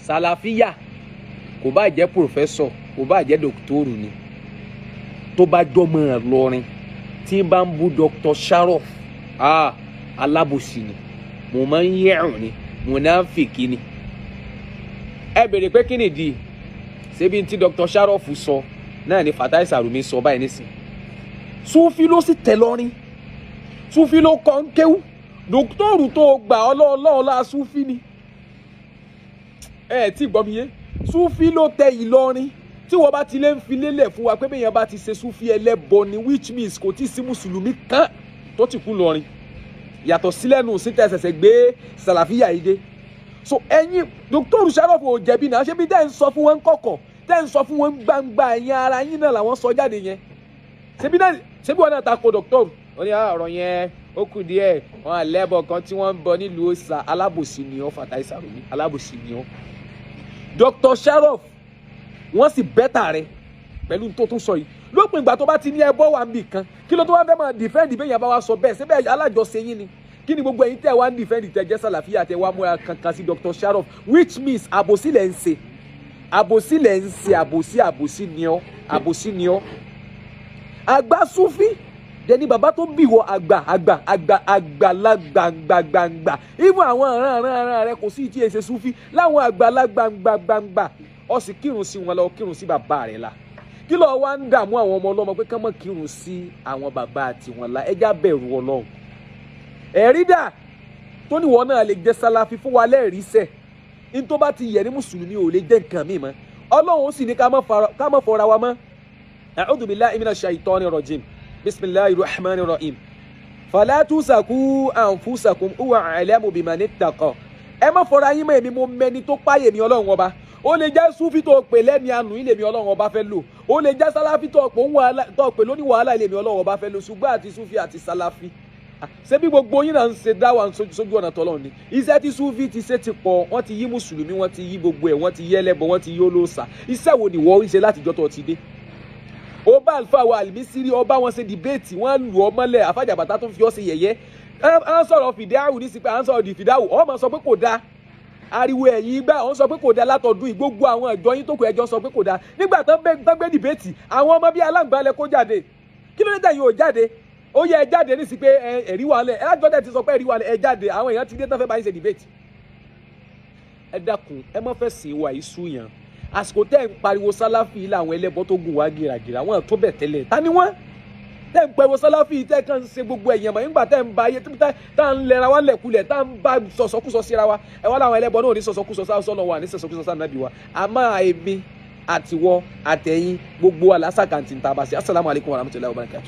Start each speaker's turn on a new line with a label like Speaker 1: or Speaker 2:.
Speaker 1: Sàlàfíà, kò bá jẹ́ professor, kò bá jẹ́ dòkítọ́rù ni, tó bá jọmọ Ìlọrin tí ń bá ń bú Dr. Sharof, ah, alábòsí ni, mo máa ń yẹ̀rùn ni, mùnáfìkì ni. Ẹ béèrè pé kí nìdí? Ṣebí tí Dr. Sharof sọ náà ni Fatai Sarumi sọ báyìí nísìn. Sufi ló sì tẹ̀ lọ́rin, Sufi ló kọ́ ń kéwú. Dòkítọ́rù tó gbà ọlọ́ọ̀lọ́ọ̀lá Sufi ni. Ẹ tí gbọ́ mi yé? Sufi ló tẹ Ìlọrin. Tí wọ́n bá ti lé ń fi lélẹ̀ fún wa pé bẹ́ẹ̀ yẹn bá ti ṣe Sufi, ẹlẹ́bọ ni, which means kò tí ì sí mùsùlùmí kan tó ti kú lọrin yàtọ̀ sílẹ̀nù sí tẹ̀sẹ̀sẹ̀ gbé sàlàfíà yìí dé. So ẹ̀yin Dr. Sharof ò jẹ̀bi náà. Ṣé bí tẹ́ ń sọ fún wọn kọ̀kọ̀, tẹ́ ń sọ fún wọn gbangba, ẹ̀yin ara yín náà làwọn sọ jáde yẹn? Ṣebí náà, ṣebí wọn náà ta ko doctor? Ó ní ọ̀rọ̀ yẹn ó kù díẹ̀, wọn àlẹ́bọ̀ kan tí wọ́n ń bọ nílùú òòṣà. Alábòsí ni ọ́, Fatai Sarumi, alábòsí ni ọ́. Dr. Sharof, wọ́n sì better rẹ pẹ̀lú tó tún sọ yìí. Lópin ìgbà tó bá ti ní ẹbọ wà níbì kan, kí ló tó wá fẹ́ máa defend bẹ́ẹ̀ yẹn bá wá sọ bẹ́ẹ̀? Síbẹ̀ alájọṣe yín ni? Kí ni gbogbo ẹ̀yin tẹ́ wá ń defend, tẹ́ jẹ́ sàlàfíà, tẹ́ wá múra kankan sí Dr. Sharof? Which means àbòsí lẹ̀ ń ṣe, àbòsí lẹ̀ ń ṣe, àbòsí, àbòsí ni ọ́, àbòsí ni ọ́. Àgbà Sufi dẹni bàbá tó bí wọ, àgbà àgbà àgbà àgbàlagbàǹgbàǹgbà. Even àwọn ọ̀ràn ọ̀ràn ọ̀ràn rẹ kò sí ìtí ẹsẹ̀ Sufi láwọn àgbàlagbàǹgbàǹgbà. Ó sì kírun sí wọn lọ, kírun sí bàbá rẹ la. Kí ló wá ń dààmú àwọn ọmọ ọlọ́mọ pé kán mọ́ kírun sí àwọn bàbá tiwọn la? Ẹjá bẹ̀rù Ọlọ́run. Ẹ̀rí dà tó ní wọn náà lè jẹ́ sálàfí fún wa lẹ́ẹ̀rí sẹ̀ ní tó bá ti yẹ ní mùsùlùmí ò lè jẹ́ nǹkan míì mọ́. Ọlọ́run ó sì ní ká má fọra wa mọ́. A'udhu billahi minash shaitani rajim, bismillahir rahmanir rahim, fala tuzaku anfusakum huwa a'lamu biman ittaqa. Ẹ má fọra yín mọ́, èmi mo mẹni tó páyè mi Ọlọ́run Ọba. Ó lè jẹ́ súfì tó pè lẹ́ni àánú ilé mi Ọlọ́run Ọba fẹ́ lò, ó lè jẹ́ sálàfí tó pè lóní wàhálà ilé mi Ọlọ́run Ọba fẹ́ lò. Ṣùgbọ́n àti súfì àti sálàfí, ṣé bí gbogbo yín náà ń ṣe dáwà sójú ọ̀nà tọ́lọ́run ni? Iṣẹ́ tí súfì ti ṣe ti pọ̀. Wọ́n ti yí mùsùlùmí, wọ́n ti yí gbogbo ẹ̀, wọ́n ti yí ẹlẹ́bọ, wọ́n ti yí olóòṣà. Iṣẹ́ wo ni wọ́n ń ṣe látijọ́ tó ti dé? Ó bá àlùfáà wa àlùmísírí, ọba wọn ṣe debate, wọ́n lù ọ́ mọ́lẹ̀. Àfàjàbàtà tó fi ọ́ ṣe yẹ̀yẹ́. À ń sọ̀rọ̀ fìdáhù ní sí pé à ń sọ̀rọ̀ di fìdáhù, ọ́ máa sọ pé kò dáa. Ariwo ẹ̀yìn gbà ọ́n sọ pé kò dáa látọ̀dún yìí. Gbogbo àwọn ìjọ yín tó kù, ẹjọ́ sọ pé kò dáa. Nígbà tán gbé debate, àwọn ọmọ bíi aláǹgbálẹ̀ kó jáde. Kí ló dé tẹ̀yìn ò jáde? Ó yẹ ẹ jáde ní sí pé ẹ̀rí wà lẹ̀. Ẹ lájọ́ tẹ̀ ti sọ pé ẹ̀rí wà lẹ̀, ẹ jáde. Àwọn èèyàn ti dé tán fẹ́ bá yín ṣe debate. Ẹ dákun, ẹ má fẹ́ sìn wà yìí sú yàn. Àsìkò tẹ́ ń pariwo sálàfì làwọn ẹlẹ́bọ tó gùn wá gìràgìrà wọn tó bẹ̀ tẹ́lẹ̀. Ta ni wọ́n tẹ́ ń pariwo sálàfì tẹ́ kàn ń ṣe gbogbo ẹ̀yàn mọ̀? Nígbà tẹ́ ń ba ayé, tá ń lẹ́ra wa lẹ̀kulẹ̀, tá ń bá sọ̀sọ́kúsọ síra wa, ẹ wá láwọn ẹlẹ́bọ náà ní sọ̀sọ́kúsọ sọ́nà wa, ní sọ̀sọ́kúsọ sànàbí wa. Àmọ́ èmi àtiwọ́ àtẹ̀yìn gbogbo àlásàkàntì ń tabàṣẹ́. Assalamu alaikum warahmatullahi wabarakatuh.